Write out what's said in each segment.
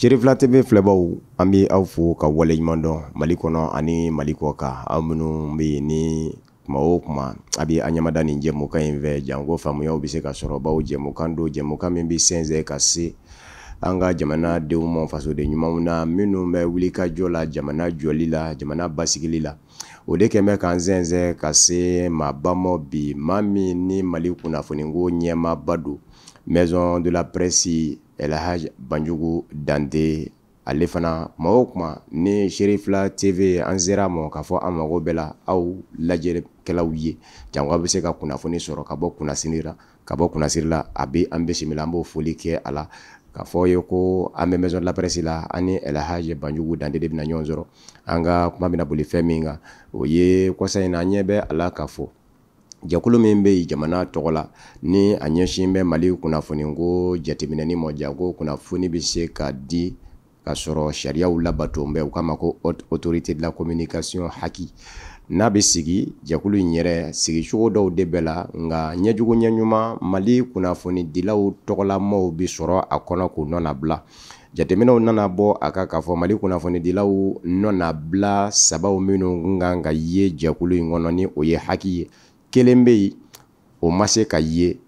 Cherifla TV filɛbaw, an bɛ aw fo ka waleɲuman dɔn Mali kɔnɔ ani Mali kɔ kan. Aw minnu bɛ yen ni kuma o kuma a bɛ an ɲɛmada nin jɛmukan in fɛ, janko faamuyaw bɛ se ka sɔrɔ, bawo jɛmukan don, jɛmukan min bɛ sɛnsɛn ka se an ka jamana denw ma, fasoden ɲumanw na minnu bɛ wulikajɔ la jamana jɔli la, jamana basigili la. O de kɛn bɛ k'an sɛnsɛn ka se maaba ma bi, maa min ni Mali kunnafoniko ɲɛmaaba don, Maison de la Presse, Elhaj Banjugu Dante. Ale fana, kuma o kuma ni Cherifla TV an sera a ma k'a fɔ an mago bɛɛ la aw lajɛlikɛlaw ye, janko aw bɛ se ka kunnafoni sɔrɔ ka bɔ kunnasiri la, ka bɔ kunnasiri la, a bɛ an bisimila, an b'o foli kɛ a la k'a fɔ ye ko an bɛ Maison de la Presse la, an ni Elhaj Banjugu Dante de bɛna ɲɔgɔn sɔrɔ. An ka kuma bɛna boli fɛn min kan, o ye kɔsa in na, an ɲɛ bɛ a la k'a fɔ jɛkulu min bɛ yen jamana tɔgɔ la ni a ɲɛsin bɛ Mali kunnafoniko jateminɛni ma, janko kunnafoni bɛ se ka di ka sɔrɔ sariyaw labato bɛ, u k'a ma ko Haute Autorité de la Communication, HAC. N'a bɛ sigi, jɛkulu in yɛrɛ sigicogo dɔw de bɛ la, nka ɲɛjugu ɲɛɲuman Mali kunnafonidilaw tɔgɔlamɔgɔw bɛ sɔrɔ a kɔnɔ k'u nɔnabila. Jateminɛw nana bɔ a kan k'a fɔ Mali kunnafonidilaw nɔnabila sabaw minnu kan ka ye jɛkulu in kɔnɔ ni o ye HAC ye, kelen bɛ yen o ma se ka ye.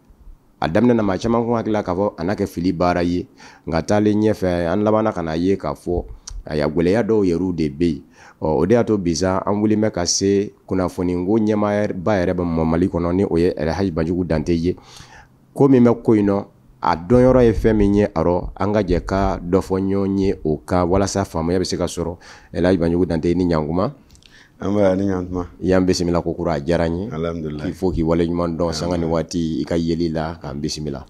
A daminɛ na, maa caman kun hakili la k'a fɔ a n'a kɛ fili baara ye, nka taalen ɲɛfɛ an labanna ka na ye k'a fɔ aya gɛlɛya dɔw yɛrɛw de bɛ yen. Ɔ, o de y'a to bi sa an wulilen bɛ ka se kunnafoniko ɲɛmaaba yɛrɛ bɛ Mali kɔnɔ, ni o ye Elhaj Banjugu Dante ye. Ko min bɛ ko in nɔ, a dɔnyɔrɔ ye fɛn min ye, a rɔ an ka jɛ ka dɔ fɔ ɲɔgɔn ye o kan walasa faamuya bɛ se ka sɔrɔ. Elhaj Banjugu Dante, ni ɲankuma. An ni ɲantuma. I y'an bisimila ko kura, a diyara n ye. Alhamdulilayi. K'i fo k'i waleɲuman dɔn sanga ni waati i ka yeli la k'an bisimila.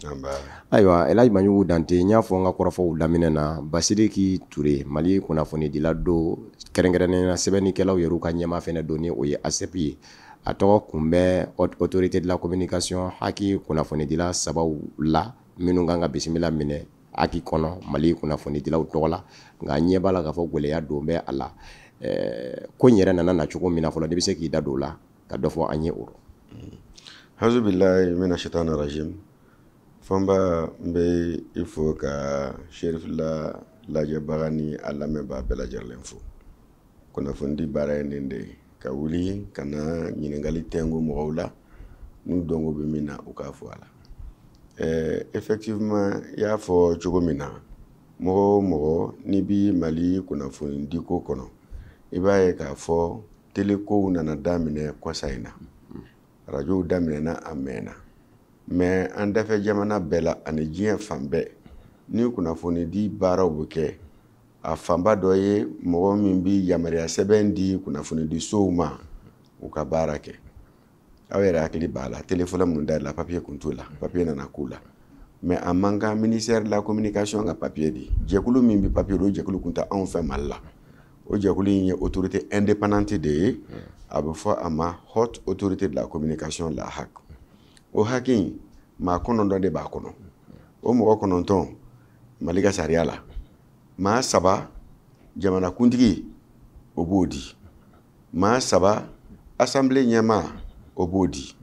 Ayiwa, Elhaj Banjugu Dante, n y'a fɔ n ka kɔrɔfɔw daminɛ na, Basidiki Ture, Mali kunnafonidila don, kɛrɛnkɛrɛnnenya la sɛbɛnnikɛlaw yɛrɛw ka ɲɛmaa fɛnɛ don, ni o ye ASEP ye. A tɔgɔ kun bɛ Haute Autorité de la Communication HAC kunnafonidila sabaw la minnu kan ka bisimila minɛ HAC kɔnɔ Mali kunnafonidilaw tɔgɔ la, nka ɲɛ b'a la k'a fɔ gɛlɛya don bɛ a la. Ko in yɛrɛ nana na cogo min na fɔlɔ, n'i bɛ se k'i da don o la ka dɔ fɔ an ye o rɔ. Hazubilayi mina shaitani rajim. Fɔnba, n bɛ i fo ka Cherifla lajɛbaga ni a lamɛnbaa bɛɛ lajɛlen fo. Kunnafonidi baara ye nin de ye, ka wuli ka na ɲininkali tɛnku mɔgɔw la n'u dɔnko bɛ min na, u k'a fɔ a la. Effectivement, i y'a fɔ cogo min na, mɔgɔ o mɔgɔ n'i bi Mali kunnafonidiko kɔnɔ, i b'a ye k'a fɔ telekow nana daminɛ kɔsa in na, arajow daminɛna a mɛnna, mais an dafɛ jamana bɛɛ la ani diɲɛ fan bɛɛ ni kunnafonidi baaraw bɛ kɛ, a fanba dɔ ye mɔgɔ min bi yamaruya sɛbɛn di kunnafonidisow ma u ka baara kɛ. Aw yɛrɛ hakili b'a la, tele fɔlɔ minnu dayɛlɛla, papiye kun t'o la, papiye nana k'u la, mais a man kan ministère de la Communication ka papiye di. Jɛkulu min bɛ papiye di, o jɛkulu kun tɛ anw fɛ Mali la. O jɛkulu in ye autorité indépendante de ye, a bɛ fɔ a ma Haute Autorité de la Communication, la HAC. O HAC in, maa 9 de b'a kɔnɔ. O mɔgɔ 9, Mali ka sariya la, maa 3 jamanakuntigi o b'o di, maa 3 assemblée ɲɛmaa o b'o di,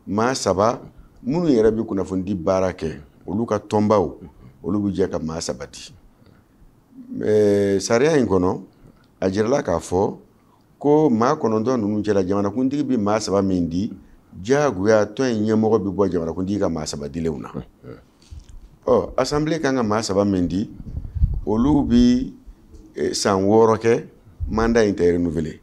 maa 3 minnu yɛrɛ bɛ kunnafonidi baara kɛ olu ka tɔnbaw, olu bɛ jɛ ka maa 3 di. Sariya in kɔnɔ, a jirala k'a fɔ ko maa 9 ninnu cɛla, jamanakuntigi bɛ maa 3 min di, diyagoya tɔn in ɲɛmɔgɔ bɛ bɔ jamanakuntigi ka maa 3 dilenw na. Ɔ, assemblée kan ka maa 3 min di, olu bi san 6 kɛ, mandat in tɛ renouveler.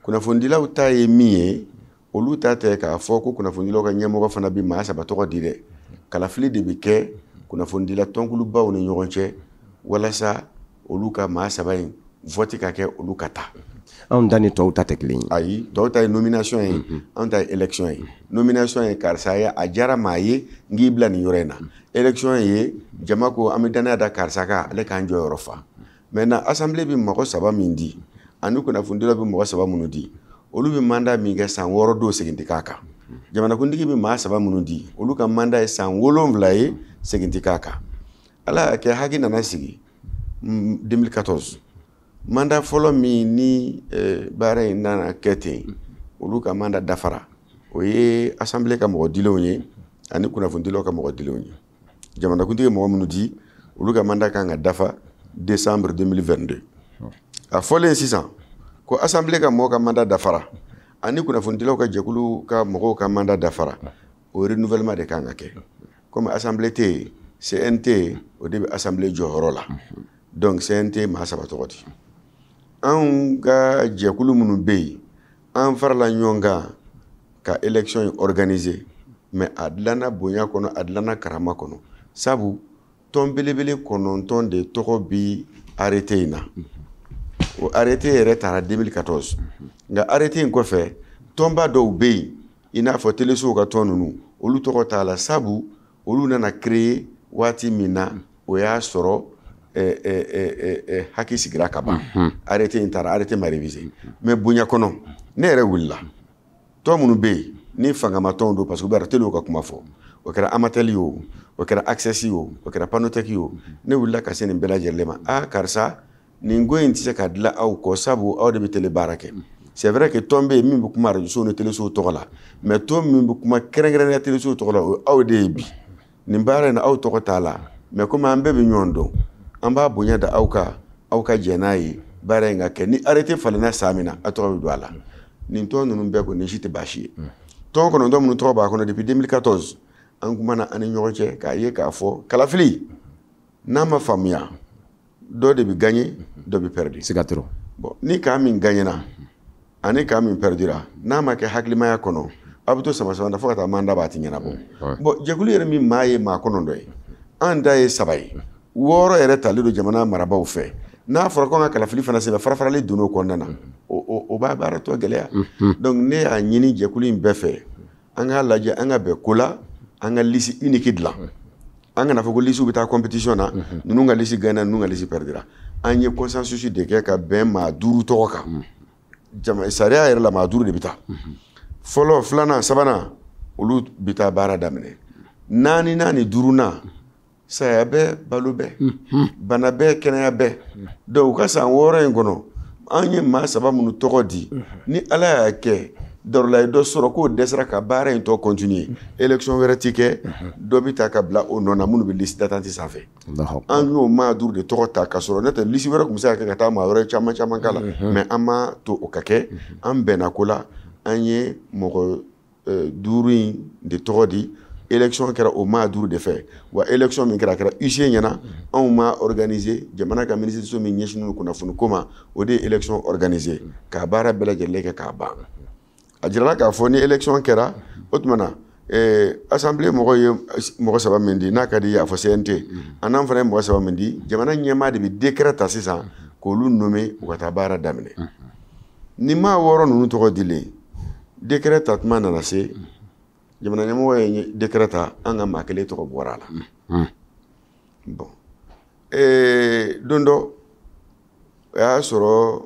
Kunnafonidilaw ta ye min ye, olu ta tɛ k'a fɔ ko kunnafonidilaw ka ɲɛmɔgɔ fana bɛ maa 3 tɔgɔ di dɛ. Kalafili de bɛ kɛ kunnafonidila tɔnkulubaw ni ɲɔgɔn cɛ walasa olu ka maa 3 in vote ka kɛ, olu ka taa. Anw ta ni tɔw ta tɛ kelen ye. Ayi, tɔw ta ye nomination ye, anw ta ye élection ye. Nomination ye karisa ye, a diyara maa ye, n k'i bila nin yɔrɔ in na. Élection ye jama ko an bɛ danaya da karisa kan, ale k'an jɔyɔrɔ fa. Maintenant, assemblée bɛ mɔgɔ 3 min di ani kunnafonidilaw bɛ mɔgɔ 3 minnu di, olu bɛ mandat min kɛ san 6 don, segin tɛ k'a kan. Jamanakuntigi bɛ maa 3 minnu di, olu ka mandat ye san 7 ye, segin tɛ k'a kan. Ala y'a kɛ HAC nana sigi 2014, mandat fɔlɔ min ni baara in nana kɛ ten, olu ka mandat dafara, o ye assemblée ka mɔgɔ dilenw ye ani kunnafonidilaw ka mɔgɔ dilenw ye. Jamanakuntigi ye mɔgɔ minnu di, olu ka mandat kan ka dafa décembre 2022. A fɔlen sisan ko assemblée ka mɔgɔw ka mandat dafara ani kunnafonidilaw ka jɛkulu ka mɔgɔw ka mandat dafara, o renouvellement de kan ka kɛ. Comme assemblée tɛ yen, CNT o de bɛ assemblée jɔyɔrɔ la. Donc CNT maa 3 tɔgɔ di. Anw ka jɛkulu minnu bɛ yen, an farala ɲɔgɔn kan ka élection in organiser, mais a dilanna bonya kɔnɔ, a dilanna karama kɔnɔ, sabu tɔn belebele 9 de tɔgɔ bi arrêté in na. O arrêté yɛrɛ taara 2014, nka arrêté in kɔfɛ tɔnba dɔw bɛ yen, i n'a fɔ telesow ka tɔn ninnu, olu tɔgɔ t'a la, sabu olu nana créer waati min na, o y'a sɔrɔ haki sigira ka ban. Arrêté in taara, arrêté ma réviser. Mais bonya kɔnɔ, ne yɛrɛ wulila, tɔn minnu bɛ yen ni fangama tɔnw don, parce que u bɛ telew ka kuma fɔ, o kɛra Amatel ye o, o kɛra Access ye o, o kɛra Panotec ye o, ne wulila ka se nin bɛɛ lajɛlen ma. Aa karisa, nin ko in tɛ se ka dilan aw kɔ, sabu aw de bɛ télé baara kɛ. C'est vrai que tɔn bɛ yen min bɛ kuma arajosow ni telesow tɔgɔ la, mais tɔn min bɛ kuma kɛrɛnkɛrɛnnenya telesow tɔgɔ la, o ye aw de ye bi. Nin baara in na aw tɔgɔ t'a la, mais komi an bɛɛ bɛ ɲɔgɔn dɔn, an b'a bonya da aw kan, aw ka jɛn n'a ye baara in ka kɛ. Ni arrêté falenna san min na, aw tɔgɔ bɛ don a la. Nin tɔn ninnu bɛɛ ko nin si tɛ baasi ye. Tɔn 9 minnu tɔgɔ b'a kɔnɔ depuis 2014, an kumana an ni ɲɔgɔn cɛ k'a ye k'a fɔ kalafili n'a ma faamuya, dɔ de bɛ gagner, dɔ bɛ perdre. Siga trop. Bon, ni camp min gagnera ani camp min perdira, n'a ma kɛ hakilimaya kɔnɔ, aw bɛ to sama sama na fo ka taa mandat b'a ti ɲɛnabɔ. Bon, jɛkulu yɛrɛ min maa ye maa 9 ye, an da ye 3 ye, 6 yɛrɛ talen don jamana marabaaw fɛ. N'a fɔra ko an ka kalafili fana sɛbɛn fara-farali donn'o kɔnɔna na, o b'a baara tɔ gɛlɛya. Donc ne y'a ɲini jɛkulu in bɛɛ fɛ, an k'a lajɛ, an ka bɛn ko la, an ka liste unique dilan. An kana fɔ ko liste bɛ taa compétition na, ninnu ka liste gagnera, ninnu ka liste perdira. An ye consensus de kɛ ka bɛn maa 5 tɔgɔ kan. Jama sariya yɛrɛ la, maa 5 de bɛ taa. Fɔlɔ, filanan, sabanan, olu bɛ taa baara daminɛ. 4nan ni 5nan, saya bɛɛ, balo bɛɛ, bana bɛɛ, kɛnɛya bɛɛ. Donc u ka san 6 in kɔnɔ, an ye maa 3 minnu tɔgɔ di, ni Ala y'a kɛ darula ye dɔ sɔrɔ k'o dɛsɛra ka baara in tɔ continuer, élection wɛrɛ ti kɛ, dɔ bɛ ta ka bila o nɔ na minnu bɛ liste d'attente sanfɛ. An y'o maa 5 de tɔgɔ ta ka sɔrɔ, n'o tɛ liste wɛrɛ tun bɛ se ka kɛ ka taa maa wɛrɛ caman caman k'a la, mais an ma to o ka kɛ. An bɛnna ko la, an ye mɔgɔ 5 in de tɔgɔ di. Élection kɛra o maa 5 de fɛ. Wa élection min kɛra, a kɛra huissier ɲɛna, anw ma organiser, jamana ka minisiriso min ɲɛsinnen don kunnafoni ko ma, o de ye élection organiser k'a baara bɛɛ lajɛlen kɛ k'a ban. A jirala k'a fɔ ni élection kɛra, o tuma na assemblée mɔgɔw ye mɔgɔ 3 min di, n'a ka di ye a fɔ CNT, an n'an fana ye mɔgɔ 3 min di, jamana ɲɛmaa de bɛ décret ta sisan k'olu nommer u ka taa baara daminɛ. Ni maa 6 ninnu tɔgɔ dilen, décret ta tuma nana se, jamana ɲɛmɔgɔ ye décret ta, an ka maa kelen tɔgɔ bɔra a la. Bon, don dɔ o y'a sɔrɔ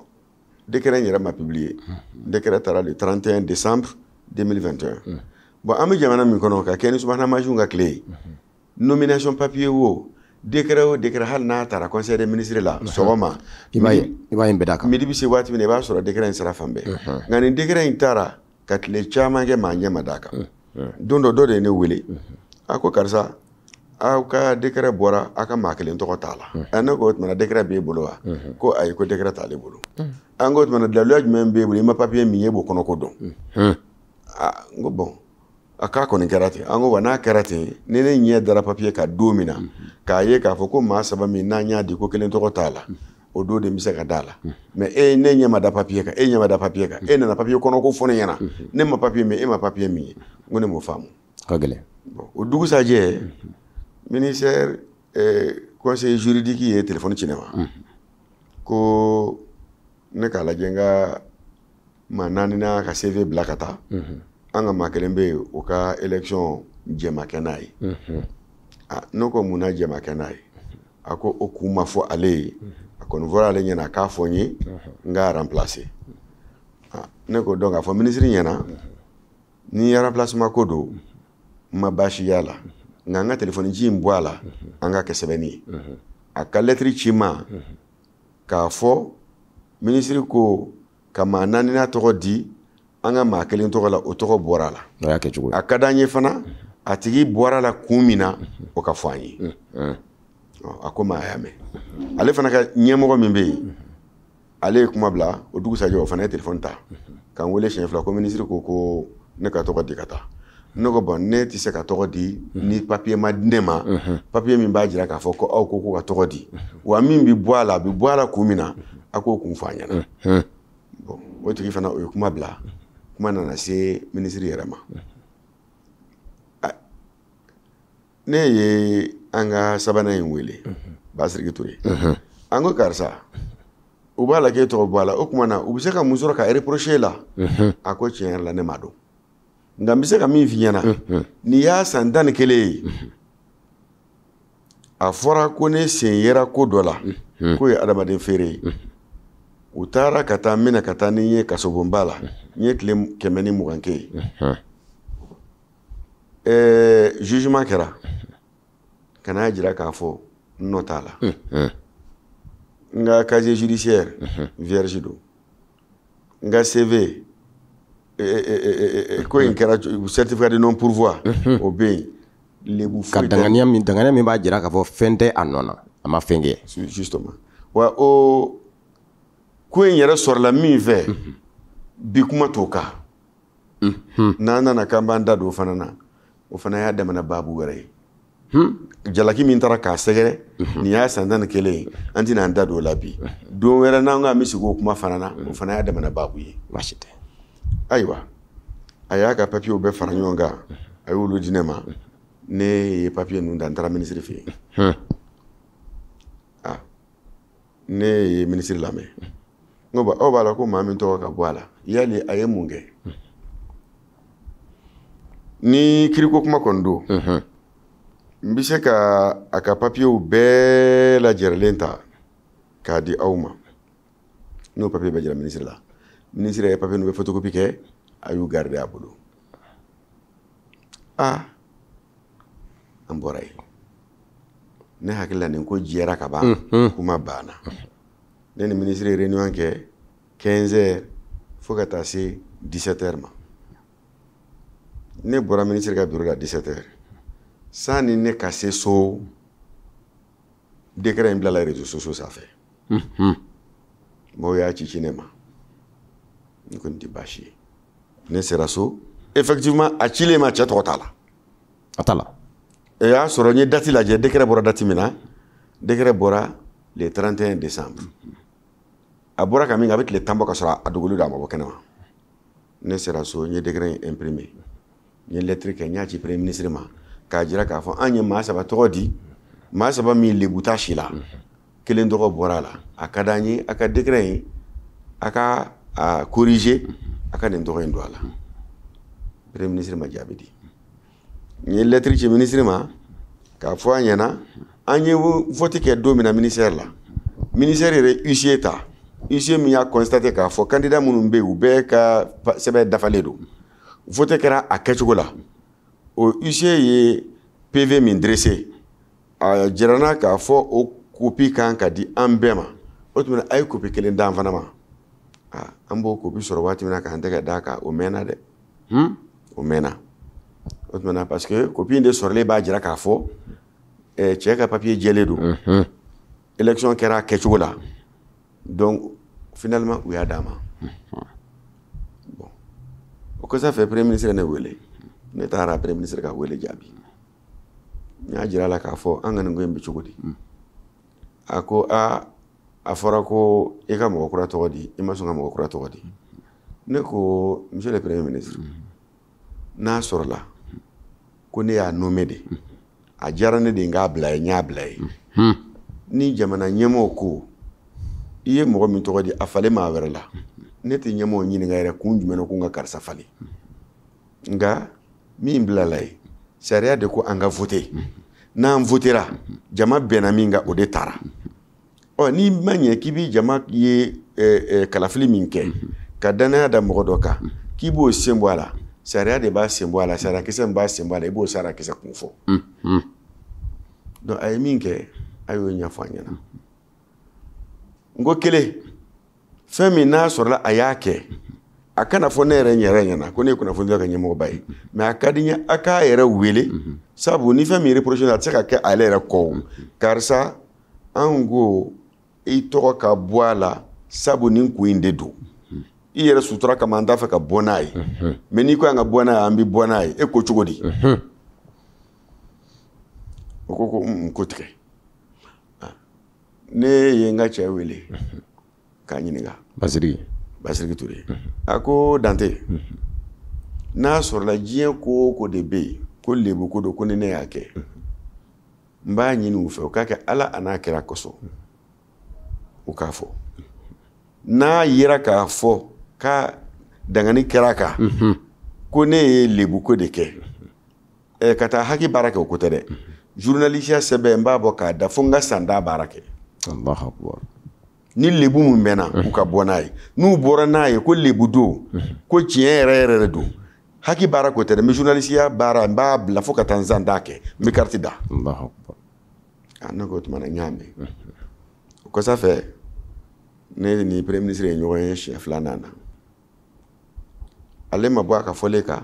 décret in yɛrɛ ma publier. Décret taara le 31 décembre 2021. Bon, an bɛ jamana min kɔnɔ, ka kɛ ni subahana mansinw ka tile ye, nomination papier wo, décret o décret, hali n'a taara conseil des ministres la sɔgɔma, i b'a ye in bɛɛ d'a kan. Midi bɛ se waati min na, i b'a sɔrɔ décret in sira fan bɛɛ. Nka nin décret in taara ka tile caman kɛ, maa ɲɛ ma d'a kan. Don dɔ, dɔ de ye ne wele, a ko karisa, aw ka décret bɔra, aw ka maa kelen tɔgɔ t'a la. Ne ko o tuma na décret b'e bolo wa? Ko ayi, ko décret t'ale bolo. An ko o tuma na daluya jumɛn b'e bolo, i ma papier min ye, e b'o kɔnɔ ko dɔn. Aa, n ko bon, a k'a kɔni kɛra ten. An ko wa n'a kɛra ten, ni ne ɲɛ dara papier kan don min na, k'a ye k'a fɔ ko maa 3 min n'an y'a di ko kelen tɔgɔ t'a la, o don de bɛ se ka d'a la. Mais e, ne ɲɛ ma da papier kan, e ɲɛ ma da papier kan, e nana papier kɔnɔ ko fɔ ne ɲɛna, ne ma papier min, e ma papier min ye, n ko ne m'o faamu. Ka gɛlɛn. Bon, o dugusajɛ, ministère conseiller juridique ye téléphone ci ne ma, ko ne k'a lajɛ n ka maa 4 n'a ka CV bila ka taa. An ka maa kelen bɛ yen, o ka élection jɛ ma kɛ n'a ye. Ne ko mun na jɛ ma kɛ n'a ye? A ko o kun ma fɔ ale ye, a kɔni fɔra ale ɲɛna a k'a fɔ n ye n k'a remplacer. Ne ko donc a fɔ ministre ɲɛna, ni remplacement ko don, n ma baasi y'a la, nka an ka téléphone ci in bɔ a la, an ka kɛ sɛbɛnni ye. A ka lettre ci ma k'a fɔ ministre ko ka maa 4 n'a tɔgɔ di an ka maa kelen tɔgɔ la, o tɔgɔ bɔra a la. O y'a kɛ cogo ye. A ka d'an ye fana, a tigi bɔra a la kun min na, o ka fɔ an ye. A ko ma a y'a mɛn. Ale fana ka ɲɛmɔgɔ min bɛ yen, ale ye kuma bila o dugusajɛ, o fana ye telefɔni ta ka n wele siɲɛ fila ko minisiri ko ko ne ka tɔgɔ di ka taa. Ne ko bon, ne tɛ se ka tɔgɔ di ni papiye ma di ne ma, papiye min b'a jira k'a fɔ ko aw ko ko ka tɔgɔ di, wa min bɛ bɔ a la, a bɛ bɔ a la kun min na, a k'o kun fɔ an ɲɛna. Bon, o tigi fana o ye kuma bila, kuma nana se minisiri yɛrɛ ma. Ne ye an ka sabanan in wele, Basiriki Ture. An ko karisa, u b'a la k'e tɔgɔ bɔ a la, o tuma na u bɛ se ka mun sɔrɔ ka reprocher la? A ko tiɲɛ yɛrɛ la ne m'a dɔn, nka n bɛ se ka min f'i ɲɛna, nin y'a san 11 ye, a fɔra ko ne sen yera ko dɔ la, k'o ye adamaden feere ye. U taara ka taa n minɛ ka taa ni n ye kasobonba la, n ye tile 120 kɛ yen. Jugement kɛra ka n'a jira k'a fɔ n nɔ t'a la. N ka casier judiciaire vierge don, n ka CV ko in kɛra certificat de non pourvoi o bɛ yen, lebu foyi tɛ. Ka danganiya min b'a jira k'a fɔ fɛn tɛ a nɔ na, a ma fɛn kɛ. Justement, wa o ko in yɛrɛ sɔrɔla min fɛ, bi kuma t'o kan. N'an nana k'an b'an da don o fana na, o fana y'a damana baabu wɛrɛ ye. Jalaki min taara k'a sɛgɛrɛ, nin y'a san 11 ye, an tɛna an da don o la bi. Don wɛrɛ n'an ko an bɛ sigi o kuma fana na, o fana y'a damana baabu ye. Baasi tɛ. Ayiwa, a y'a ka papiyew bɛɛ fara ɲɔgɔn kan, a y'olu di ne ma. Ne ye papiye ninnu ta, n taara minisiri fɛ yen. Ne ye minisiri lamɛn. N ko aw b'a la ko maa min tɔgɔ ka bɔ a la, yali a ye mun kɛ? Ni kiriko kuma kɔni don, n bɛ se ka a ka papiyew bɛɛ lajɛlen ta k'a di aw ma. N'o papiye bɛ jira minisiri la, minisiri ye papiye ninnu bɛ photocopie kɛ, a y'u garder a bolo. An bɔra yen. Ne hakili la nin ko jɛra ka ban, kuma banna. Ne ni minisiri ye réunion kɛ 15 heures fo ka taa se 17 heures ma. Ne bɔra minisiri ka bureau la 17 heures. Sani ne ka se so, décret in bilala réseaux sociaux sanfɛ. Mɔgɔw y'a ci ci ne ma. Ne ko nin tɛ baasi ye. Ne sera so, effectivement a cilen ma, cɛ tɔgɔ t'a la. A t'a la. E y'a sɔrɔ n ye date lajɛ, décret bɔra date min na, décret bɔra le 31 décembre. A bɔra ka min kɛ, a bɛ tile 10 bɔ ka sɔrɔ a dogolen don, a ma bɔ kɛnɛma. Ne sera so, n ye décret in imprimé, n ye lettre kɛ, n y'a ci premier ministre ma k'a jira k'a fɔ an ye maa 3 tɔgɔ di, maa 3 min lebu t'a si la, kelen tɔgɔ bɔra a la. A ka d'an ye a ka décret in a ka a corriger, a ka nin tɔgɔ in don a la. Premier ministre ma jaabi di. N ye lettre ci ministre ma k'a fɔ a ɲɛna an ye vote kɛ don min na ministère la, ministère yɛrɛ huissier ta, huissier min y'a constaté k'a fɔ candidat minnu bɛ yen u bɛɛ ka sɛbɛn dafalen don, vote kɛra a kɛcogo la, o huissier ye PV min dressé, a jirana k'a fɔ o copie kan ka di an bɛɛ ma. O tuma a ye copie kelen d'an fana ma. An b'o copie sɔrɔ waati min na k'an tɛgɛ d'a kan, o mɛnna dɛ. O mɛnna. O tuma na parce que copie in de sɔrɔlen b'a jira k'a fɔ cɛ ka papier jɛlen don. Élection kɛra a kɛcogo la. Donc finalement u y'a d'a ma. Bon, o kɔfɛ premier ministre ne wele. Ne taara premier ministre ka wele jaabi. N y'a jira a la k'a fɔ an ka nin ko in bɛ cogo di. A ko a fɔra ko i ka mɔgɔ kura tɔgɔ di, i ma sɔn ka mɔgɔ kura tɔgɔ di. Ne ko monsieur le premier ministre, n'a sɔrɔla ko ne y'a nommé de, a diyara ne de n k'a bila ye, n y'a bila ye. Ni jamana ɲɛmɔgɔw ko i ye mɔgɔ min tɔgɔ di a falen maa wɛrɛ la, ne tɛ ɲɛmɔgɔ ɲininka yɛrɛ kun jumɛn na ko n ka karisa falen. Nka min bilala ye, sariya de ko an ka voter, n'an votera jama bɛnna min kan o de taara. Ɔ n'i ma ɲɛ k'i bi jama ye kalafili min kɛ ka danaya da mɔgɔ dɔ kan k'i b'o sen bɔ a la, sariya de b'a sen bɔ a la, sariyakisɛ min b'a sen bɔ a la, i b'o sariyakisɛ kun fɔ. Donc a ye min kɛ, a y'o ɲɛfɔ an ɲɛna. N ko kelen, fɛn min n'a sɔrɔla a y'a kɛ, A kana fɔ ne yɛrɛ yɛrɛ ɲɛna ko ne ye kunnafonidila ka ɲɛmɔgɔba ye, mais a ka di n ye a k'a yɛrɛ wele, sabu ni fɛn min reproché a tɛ se ka kɛ ale yɛrɛ kɔ. Karisa, anw ko i tɔgɔ ka bɔ a la, sabu nin kun in de don. I yɛrɛ sutura kama, an t'a fɛ ka bɔ n'a ye, mais n'i ko an ka bɔ n'a ye, an bɛ bɔ n'a ye. E ko cogo di? O ko ko tigɛ. Ne ye n ka cɛ wele k'a ɲininka. Basiriki. Basiriki Ture. A ko Dante, n'a sɔrɔla diɲɛ ko o ko de bɛ yen ko lebu ko don, ko ni ne y'a kɛ, n b'a ɲini u fɛ u k'a kɛ Ala a n'a kira kosɔn, u k'a fɔ. N'a yera k'a fɔ k'a dangani kɛra a kan ko ne ye lebu ko de kɛ, ka taa haki baara kɛ, o ko tɛ dɛ. Journaliste sɛbɛn n b'a bɔ k'a da fo n ka san da baara kɛ. Allahu akbar. Ni lebu mun bɛ na, u ka bɔ n'a ye. N'u bɔra n'a ye ko lebu don, ko tiɲɛ yɛrɛ yɛrɛ de don, haki baara ko tɛ dɛ, n bɛ journaliste baara n b'a bila fo ka taa n san da kɛ, n bɛ carte da. Allahu akbar. A ne ko o tuma na n y'a mɛn. O kɔsa fɛ, ne ni premier ministre ye ɲɔgɔn ye siɲɛ filanan na. Ale ma bɔ a ka fɔlen kan,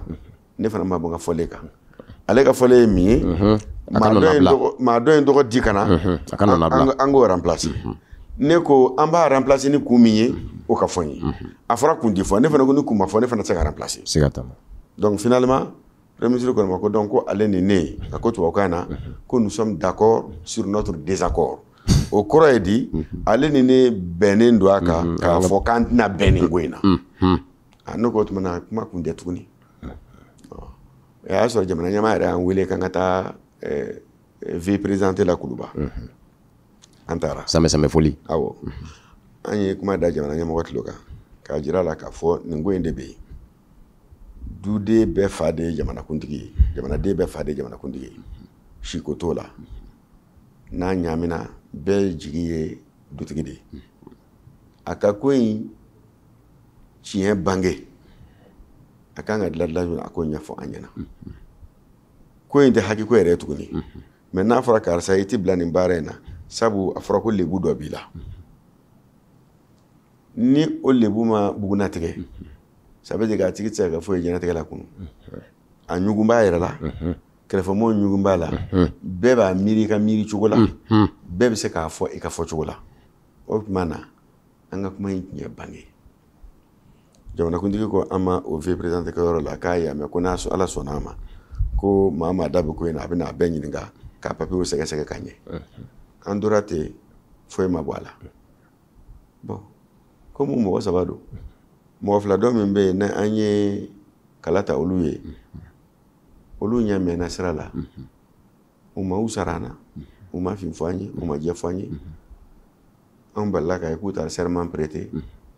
ne fana ma bɔ n ka fɔlen kan. Ale ka fɔlen ye min ye, maa dɔ in tɔgɔ di ka na, an k'o remplacer. Ne ko an b'a remplacer ni kun min ye, o ka fɔ n ye. A fɔra kun ti fɔ, ne fana ko ni kun ma fɔ, ne fana tɛ se ka remplacer. Siga t'a la. Donc finalement, premier ministre ko ne ma ko donc ko ale ni ne, a ko tubabukan na ko nous sommes d'accord sur notre désaccord. O kɔrɔ ye di, ale ni ne bɛnnen don a kan k'a fɔ k'an tɛna bɛn nin ko in na. A ne ko o tuma na kuma kun tɛ tuguni. O y'a sɔrɔ jamana ɲɛmaa yɛrɛ y'an wele k'an ka taa vie présidente la Kuluba. An taara. Samɛ samɛ foli. Awɔ. An ye kuma da jamana ɲɛmɔgɔ tulo kan k'a jira a la k'a fɔ nin ko in de bɛ yen. Duden bɛɛ fa de ye jamanakuntigi ye, jamanaden bɛɛ fa de ye jamanakuntigi ye. Siko t'o la. N'a ɲaamina, bɛɛ jigi ye dutigi de ye. A ka ko in tiɲɛ bange, a kan ka dilan dilan a k'o ɲɛfɔ an ɲɛna. Ko in tɛ hakiko yɛrɛ ye tuguni. Mais n'a fɔra karisa i ti bila nin baara in na, sabu a fɔra ko lebu dɔ b'i la. Ni o lebu ma bugunnatigɛ, ça veut dire k'a tigi tɛ se ka kɛ foyi ye diɲɛlatigɛ la kunu. A ɲugun b'a yɛrɛ la, kɛrɛfɛmɔgɔw ɲugun b'a la, bɛɛ b'a miiri i ka miiri cogo la, bɛɛ bɛ se k'a fɔ i ka fɔ cogo la. O tuma na, an ka kuma in tiɲɛ bange. Jamanakuntigi ko an ma o vie présidente kɛyɔrɔ la k'a y'a mɛn ko n'a Ala sɔnna a ma, ko maa maa da bɛ ko in na, a bɛna a bɛɛ ɲininka k'a papiyew sɛgɛsɛgɛ ka ɲɛ. An tora ten, foyi ma bɔ a la. Bon, komi mɔgɔ saba don, mɔgɔ fila dɔ min bɛ yen ni an ye kala ta olu ye, olu ɲɛ mɛnna sira la, u ma u sara an na, u ma fin fɔ an ye, u ma jɛ fɔ an ye. An balila k'a ye k'u taara serment prêter,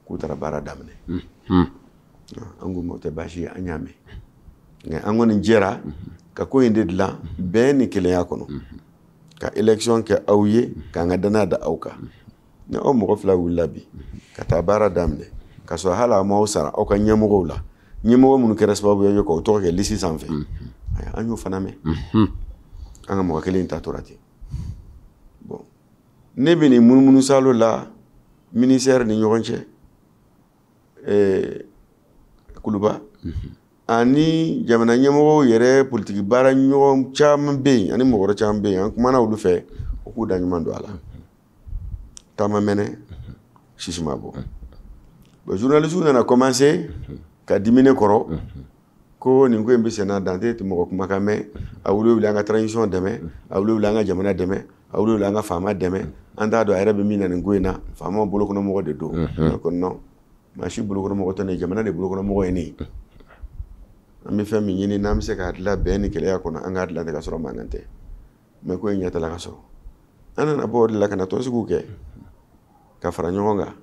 k'u taara baara daminɛ. An ko o tɛ baasi ye, an y'a mɛn. Nka an kɔni jɛra ka ko in de dilan bɛn ni kelenya kɔnɔ, ka élection kɛ aw ye, k'an ka danaya da aw kan. Ni aw mɔgɔ fila wulila bi ka taa baara daminɛ, k'a sɔrɔ hali a m'aw sara aw ka ɲɛmɔgɔw la, ɲɛmɔgɔ minnu kɛra sababu ye k'aw tɔgɔ kɛ liste sanfɛ, an y'o fana mɛn. An ka mɔgɔ kelen ta tora ten. Bon, ne bɛ nin munumunu salo la ministère ni ɲɔgɔn cɛ, Kuluba ani jamana ɲɛmɔgɔw yɛrɛ, politiki baara ɲɔgɔn caman bɛ yen ani mɔgɔ wɛrɛ caman bɛ yen, an kumana olu fɛ, u k'u da ɲuman don a la. Taama mɛnɛ, sisi ma bɔ. Bon, journaliste nana commencer ka dimi ne kɔrɔ ko nin ko in bɛ senna, Dante tɛ mɔgɔ kumakan mɛn, a wuli wuli an ka transition dɛmɛ, a wuli wuli an ka jamana dɛmɛ, a wuli wuli an ka faama dɛmɛ, an t'a dɔn a yɛrɛ bɛ min na nin ko in na, faamaw bolokɔnɔmɔgɔ de don. Ne ko non, maa si bolokɔnɔmɔgɔ tɛ ne ye, jamana de bolokɔnɔmɔgɔ ye ne ye. An bɛ fɛn min ɲini n'an bɛ se k'a dilan bɛn ni kelenya kɔnɔ, an k'a dilan ten ka sɔrɔ mankan tɛ. Mais ko in ɲɛtala ka sɔrɔ. An nana bɔ o de la ka na tɔnsigiw kɛ, ka fara ɲɔgɔn kan,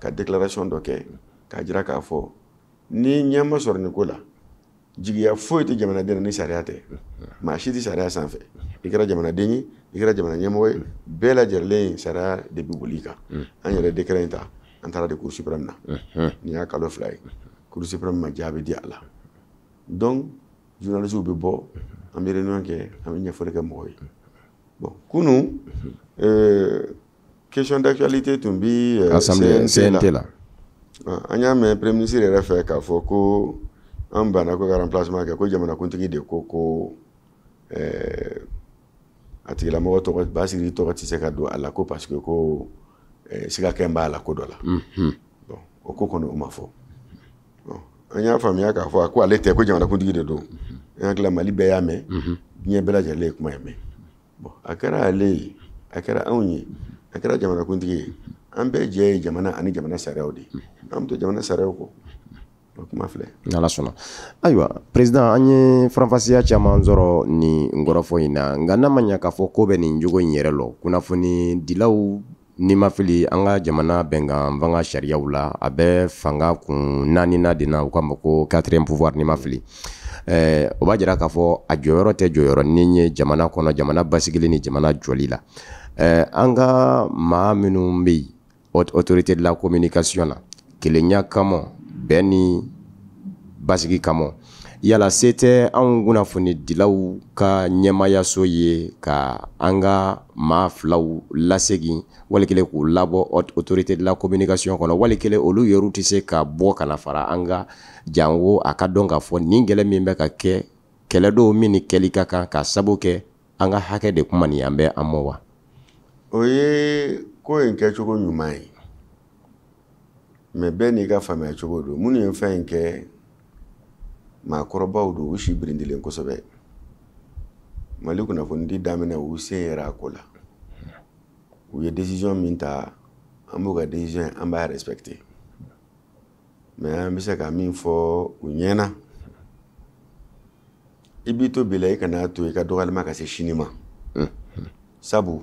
ka déclaration dɔ kɛ, k'a jira k'a fɔ ni ɲɛ ma sɔrɔ nin ko la, jigiya foyi tɛ jamanaden na ni sariya tɛ. Maa si tɛ sariya sanfɛ. I kɛra jamanaden ye, i kɛra jamana ɲɛmɔgɔ ye, bɛɛ lajɛlen sariya de bɛ boli i kan. An yɛrɛ décret in ta, an taara de Cour suprême na. Nin y'a kalo 2 ye. Cour suprême ma jaabi di a la. Donc, journalistes bɛ bɔ, an bɛ réunion kɛ, an bɛ ɲɛfɔli kɛ mɔgɔw ye. Bon, kunun, question d'actualité tun bi Assemblée CNT la. An y'a mɛn premier ministre yɛrɛ fɛ k'a fɔ ko an banna ko ka remplacement kɛ, ko jamanakuntigi de ko ko a tigilamɔgɔ tɔgɔ, Basiri tɔgɔ tɛ se ka don a la, ko parce que ko siga kɛ b'a la ko dɔ la. Bon, o ko kɔni, o ma fɔ. Bon, an y'a faamuya k'a fɔ a ko ale tɛ, ko jamanakuntigi de don. An hakili la, Mali bɛɛ y'a mɛn, diɲɛ bɛɛ lajɛlen ye kuma in mɛn. Bon, a kɛra ale ye, a kɛra anw ye, a kɛra jamanakuntigi ye, an bɛɛ jɛ ye jamana ani jamana sariyaw de ye. An bɛ to jamana sariyaw kɔ, o kuma filɛ. N'Ala sɔnna. Ayiwa président, an ye faranfasiya caman sɔrɔ nin kɔrɔfɔ in na, nka n'a ma ɲɛ k'a fɔ ko bɛ nin jogo in yɛrɛ lɔ, kunnafoni dilaw, n'i ma fili, an ka jamana bɛnkan fanga sariyaw la, a bɛ fanga kun naaninan de na, u k'a ma ko quatrième pouvoir, n'i ma fili. O b'a jira k'a fɔ a jɔyɔrɔ tɛ jɔyɔrɔ ni ye jamana kɔnɔ, jamana basigili ni jamana jɔli la. An ka maa minnu bɛ yen autorité de la communication na, kelenya kama, bɛn ni basigi kama, yala se tɛ anw kunnafonidilaw ka ɲɛmayaso ye ka an ka maa filaw lasegin, wali kelen k'u labɔ autorité de la communication kɔnɔ, wali kelen olu yɛrɛw tɛ se ka bɔ ka na fara an ka, jango a ka dɔn k'a fɔ nin kɛlɛ min bɛ ka kɛ, kɛlɛ dɔw min ni kɛli ka kan, ka sabu kɛ an ka hakɛ de kuma nin an bɛ an mɔ wa? O ye ko in kɛcogo ɲuman ye, mais bɛɛ n'i ka faamuya cogo don. Minnu ye fɛn in kɛ, maakɔrɔbaw don, u si birindilen kosɛbɛ. Mali kunnafonidi daminɛ, u sen yɛrɛ a ko la. U ye décision min ta, an b'u ka décision, an b'a respecter, mais an bɛ se ka min fɔ u ɲɛna, i b'i to bi la, i kana to i ka dɔgɔyalima ka se sini ma, sabu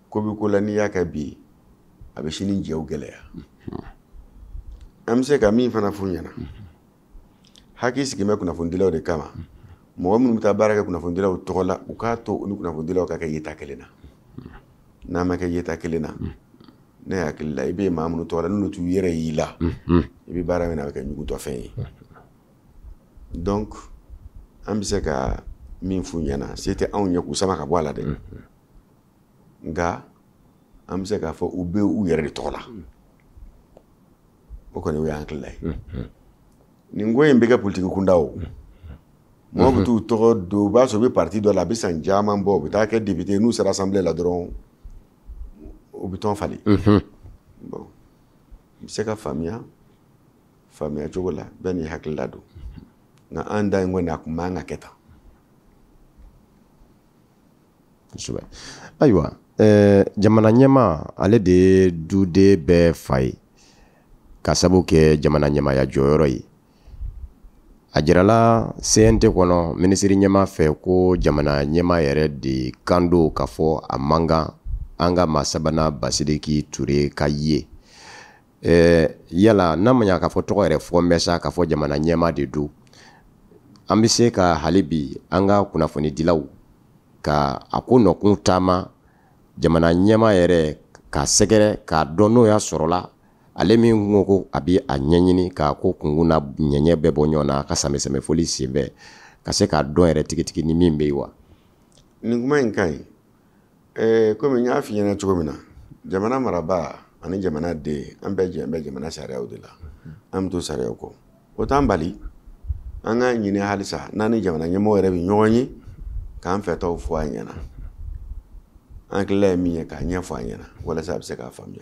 ko bɛ ko la, n'i y'a kɛ bi, a bɛ sini jɛw gɛlɛya. An bɛ se ka min fana f'u ɲɛna, hakili sigilen bɛ kunnafonidilaw de kama. Mɔgɔ minnu bɛ taa baara kɛ kunnafonidilaw tɔgɔ la, u k'a to u ni kunnafonidilaw ka kɛ yeta kelen na. N'a ma kɛ yeta kelen na, ne hakili la, i bɛ maa minnu tɔgɔ la, n'olu t'u yɛrɛ y'i la, i bɛ baara min na, a bɛ kɛ ɲugutɔfɛn ye. Donc an bɛ se ka min f'u ɲɛna, se tɛ anw ye k'u sama ka bɔ a la dɛ, nka an bɛ se k'a fɔ u bɛ u yɛrɛ de tɔgɔ la. O kɔni, o y'an hakilila ye. Nin ko in bɛ kɛ politiki kunda, o mɔgɔ bɛ t'u tɔgɔ don, o b'a sɔrɔ u bɛ parti dɔ la, a bɛ san caman bɔ, u bɛ taa kɛ député. N'u sera assemblée la dɔrɔn, u bɛ tɔn falen. Bon, i bɛ se ka faamuya faamuya cogo la, bɛɛ n'i hakilila don, nka an da in kɔni, a kun man ka kɛ tan. Kosɛbɛ. Ayiwa, jamana ɲɛmaa, ale de ye duden bɛɛ fa ye, ka sabu kɛ jamana ɲɛmaaya jɔyɔrɔ ye. A jirala CNT kɔnɔ, minisiri ɲɛmaa fɛ, ko jamana ɲɛmaa yɛrɛ de kan don k'a fɔ a man kan an ka maa sabanan Basidiki Ture ka ye. Yala n'a ma ɲa k'a fɔ tɔgɔ yɛrɛ fɔ mɛn sa, k'a fɔ jamana ɲɛmaa de don, an bɛ se ka hali bi an ka kunnafonidilaw ka a ko nɔkun taama jamana ɲɛmaa yɛrɛ k'a sɛgɛrɛ, k'a dɔn n'o y'a sɔrɔla ale min ko ko a bɛ a ɲɛɲini k'a ko kunkun na ɲɛɲɛ bɛɛ bɔ ɲɔgɔn na, a ka sɛmɛ-sɛmɛfoli senfɛ, ka se k'a dɔn yɛrɛ tigitigi ni min bɛ yen wa? Nin kuma in ka ɲi. Komi n y'a f'i ɲɛna cogo min na, jamana marabaa ani jamana den, an bɛɛ jɛ bɛ jamana sariyaw de la, an bɛ to sariyaw kɔ. O t'an bali an k'a ɲini halisa n'an ni jamana ɲɛmɔgɔ yɛrɛ bɛ ɲɔgɔn ye, k'an fɛtaw fɔ a ɲɛna, an hakilila ye min ye, k'a ɲɛfɔ a ɲɛna walasa a bɛ se k'a faamuya.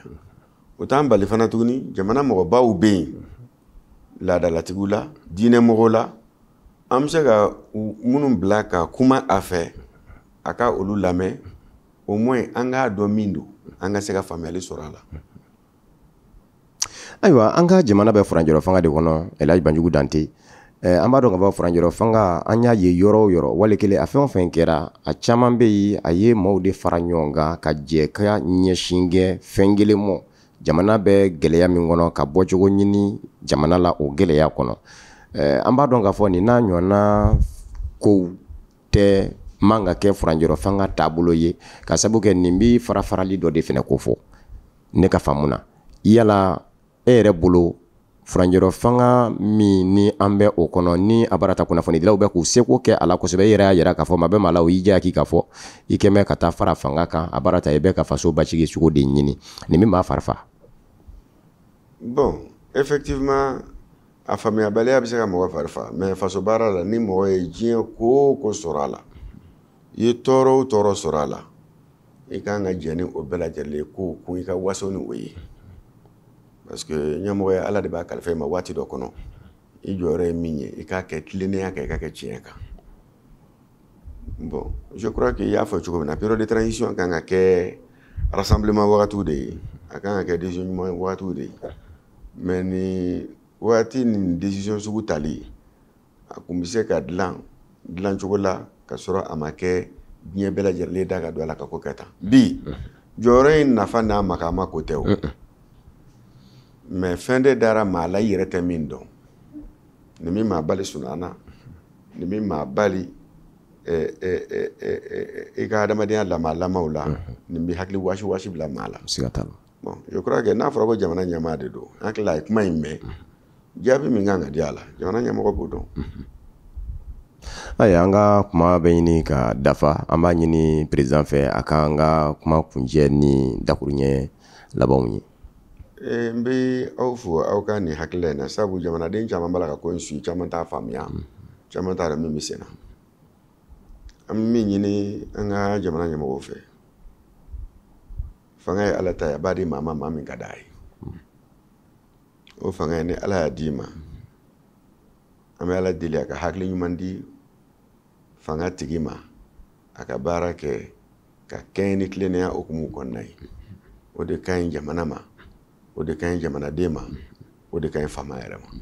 O t'an bali fana tuguni, jamana mɔgɔbaw bɛ yen, laadalatigiw la, diinɛ mɔgɔw la, an bɛ se ka minnu bila ka kuma a fɛ, a ka olu lamɛn, au moins an k'a dɔn min don, an ka se ka faamuyali sɔrɔ a la. Ayiwa, an ka jamana bɛ furancɛrɔ fanga de kɔnɔ. Elhaji Banjugu Dante, an b'a dɔn ka fɔ furancɛrɔ fanga, an y'a ye yɔrɔ o yɔrɔ, wali kelen a fɛn o fɛn kɛra, a caman bɛ yen, a ye maaw de fara ɲɔgɔn kan ka jɛ ka ɲɛsin kɛ fɛn kelen mɔ, jamana bɛ gɛlɛya min kɔnɔ, ka bɔcogo ɲini jamana la o gɛlɛya kɔnɔ. An b'a dɔn k'a fɔ nin n'a ɲɔgɔnna kow tɛ man ka kɛ furancɛrɔ fanga taabolo ye, ka sabu kɛ nin bi fara farali dɔ de fɛnɛ ko fɔ. Ne ka faamu na, yala e yɛrɛ bolo, furancɛrɔ fanga min ni an bɛ o kɔnɔ, ni a barata kunnafonidilaw bɛ k'u seko kɛ a la kosɛbɛ, e yɛrɛ y'a yira k'a fɔ maa bɛɛ maa la, o y'i jɛ k'i k'a fɔ i kɛmɛ ka taa fara fanga kan, a barata i bɛ ka faso basigi cogo de ɲini, nin bɛ maa fari fa? Bon. Effectivement, a faamuyabaliya bɛ se ka mɔgɔ fari faga, mais faso baara la, ni mɔgɔ ye diɲɛ ko o ko sɔrɔ a la, i ye tɔɔrɔ o tɔɔrɔ sɔrɔ a la, i kan ka jɛn ni o bɛɛ lajɛlen ye k'o kun, i ka waso ni o ye, parce que ɲɛmɔgɔya, Ala de b'a kalifa i ma waati dɔ kɔnɔ. I jɔyɔrɔ ye min ye, i k'a kɛ tilennenya kan, i k'a kɛ tiɲɛ kan. Bon, je crois que i y'a fɔ cogo min na, période de transition kan ka kɛ rassemblement wagatiw de ye, a kan ka kɛ décision ɲuman wagatiw de ye. Mais ni waati nin décision sugu tali, a kun bɛ se ka dilan dilan cogo la ka sɔrɔ a ma kɛ diɲɛ bɛɛ lajɛlen da ka don a la ka ko kɛ tan. Bi jɔyɔrɔ in nafa n'a makama ko tɛ o, mais fɛn de dara maa la i yɛrɛ tɛ min dɔn, ni min maa bali sunana, ni min maa bali i ka adamadenya lamalamaw la, nin bɛ hakili wasi wasi bila maa la. Siga t'a la. Bon, je crois que n'a fɔra ko jamana ɲɛmaa de don, an hakili la a ye kuma in mɛn, jaabi min kan ka di a la, jamana ɲɛmɔgɔ b'o dɔn. Ayiwa, an ka kuma bɛ ɲini ka dafa. An b'a ɲini président fɛ a k'an ka kuma kuncɛ ni dakuruɲɛ labanw ye. N bɛ aw fo aw ka nin hakilila in na, sabu jamanaden caman b'a la ka ko in su, caman t'a faamuya, caman t'a dɔn min bɛ sen na. An bɛ min ɲini an ka jamana ɲɛmɔgɔw fɛ, fanga ye Ala ta ye, a b'a di maa ma, maa min ka d'a ye. O fanga ye, ni Ala y'a d'i ma, an bɛ Ala deli a ka hakili ɲuman di fanga tigi ma, a ka baara kɛ ka kɛɲɛ ni tilennenya hukumu kɔnɔna ye. O de ka ɲi jamana ma, o de ka ɲi jamanaden ma, o de ka ɲi faama yɛrɛ ma.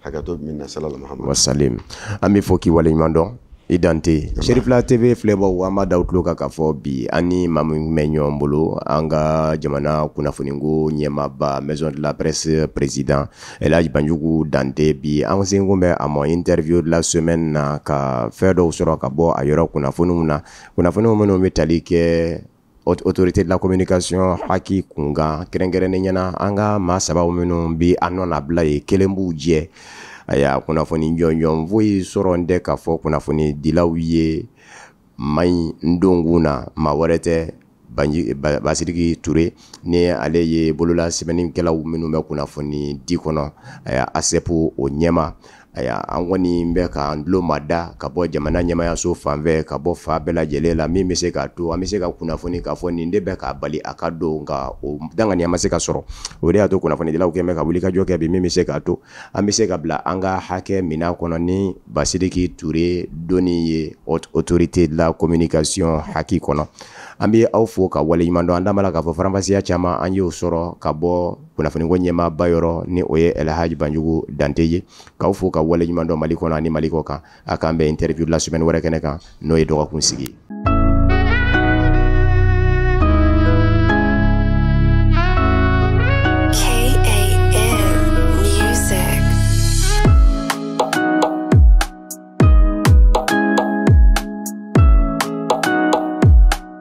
Hakɛto min na, salala Muhamadu. Wasalim, an bɛ fɔ k'i waleɲuman dɔn i Dante. Cherifla TV filɛbaw, an b'a da aw tulo kan k'a fɔ bi an ni maa min bɛ ɲɔgɔn bolo, an ka jamana kunnafoniko ɲɛmaaba, maison de la presse président El Hadj Banjugu Dante. Bi an senkun bɛ a ma interview de la semaine na, ka fɛn dɔw sɔrɔ ka bɔ a yɔrɔ kunnafoniw na, kunnafoniw minnu bɛ tali kɛ autorité de la communication haki kunkan, kɛrɛnkɛrɛnnen ɲɛna an ka maa saba minnu bi an nɔ nabila ye, kelen b'u jɛ. Aya, kunnafoni jɔnjɔn foyi sɔrɔ n tɛ k'a fɔ kunnafoni dilaw ye man ɲi n donkun na, maa wɛrɛ tɛ Basidiki Ture, ni ale ye bolola sɛbɛnnikɛlaw minnu bɛ kunnafoni di kɔnɔ, aya, ASEP o ɲɛma. Aya, an kɔni bɛ k'an tulo mada ka bɔ jamana ɲɛmayaso fan fɛ, ka bɔ fa bɛɛ lajɛlen la, min bɛ se k'a to an bɛ se ka kunnafoni k'a fɔ nin de bɛ k'a bali a ka don, nka o danganiya ma se ka sɔrɔ. O de y'a to kunnafonidilaw kɛn bɛ ka wuli ka jɔ kɛ bi, min bɛ se k'a to an bɛ se ka bila an ka hakɛ minɛn kɔnɔ ni Basidiki Ture donni ye autorité de la communication haki kɔnɔ. An bɛ aw fo ka waleɲuman dɔn. An da b'a la k'a fɔ faranfasiya caman an y'o sɔrɔ ka bɔ kunnafoniko ɲɛmaaba yɔrɔ, ni o ye El Hadj Banjugu Dante ye. K'aw fo ka waleɲuman dɔn Mali kɔnɔ ani Mali kɔ kan. A k'an bɛn interview la semaine wɛrɛ kɛnɛ kan, n'o ye dɔgɔkun sigi ye.